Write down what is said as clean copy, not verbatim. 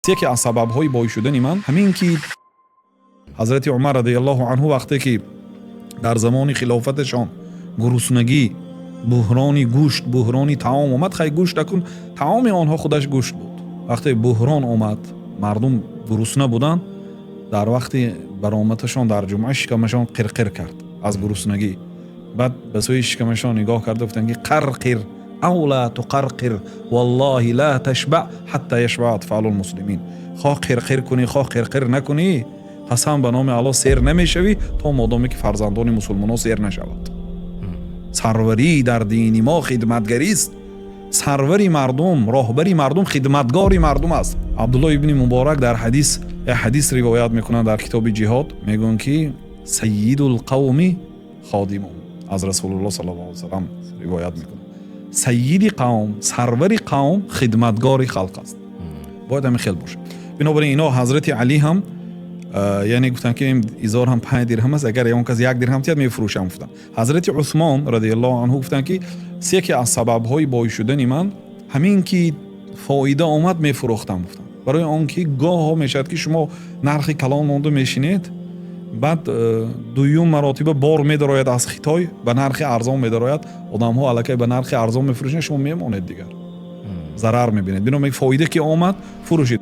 Яке аз сабабҳои бой шудани ман ҳамин ки Ҳазрати Умар радиаллоҳу анҳу вақте ки дар замони хилофаташон гуруснагӣ, буҳрони гӯшт, буҳрони таом омад, хай, гӯшт акун таоми онҳо худаш гӯшт буд. Вақте буҳрон омад, мардум гурусна буданд, дар вақти баромадашон дар ҷумъа шикамашон қирқир кард аз гуруснагӣ. Баъд ба сӯи шикамашон нигоҳ карда гуфтанд, ки قرقر أو لا تقرقر والله لا تشبع حتى يشبع أطفال المسلمين. Хоҳ қирқир кунӣ, хоҳ қирқир накунӣ, қасам ба номи Аллоҳ, сер намешавӣ, то модоме ки фарзандони мусулмонон сер нашавад. Сарварӣ дар дини мо хидматгарист. Сарвари мардум, роҳбари мардум хидматгори мардум аст. Абдулло ибни Муборак дар ҳадис, як ҳадис ривоят мекунанд дар китоби ҷиҳод, мегӯянд, ки سيد القوم خادمهم. Аз Расулулло саллаллоҳу алайҳи васаллам ривоят мекунад: сайиди қавм, сарвари қавм хидматгори халқ аст. Бояд ҳамин хел бошад. Бинобар ин ино Ҳазрати Алӣ ҳам, яъне гуфтанд, ки изор ҳам 5 дирҳам аст, агар ягон кас 1 дирҳам тиҳад, мефурӯшам, гуфтанд. Ҳазрати Усмон радиаллоҳу анҳу гуфтанд, ки яке аз сабабҳои бой шудани ман ҳамин ки фоида омад, мефурӯхтам, гуфтанд, барои он ки гоҳҳо мешавад, ки шумо нархи калон монда мешинед, баъд дуюм маротиба бор медарояд аз Хитой, ба нархи арзон медарояд, одамҳо аллакай ба нархи арзон мефурӯшанд, шумо мемонед, дигар зарар мебинед. Бинобар фоида ки омад, фурӯшед.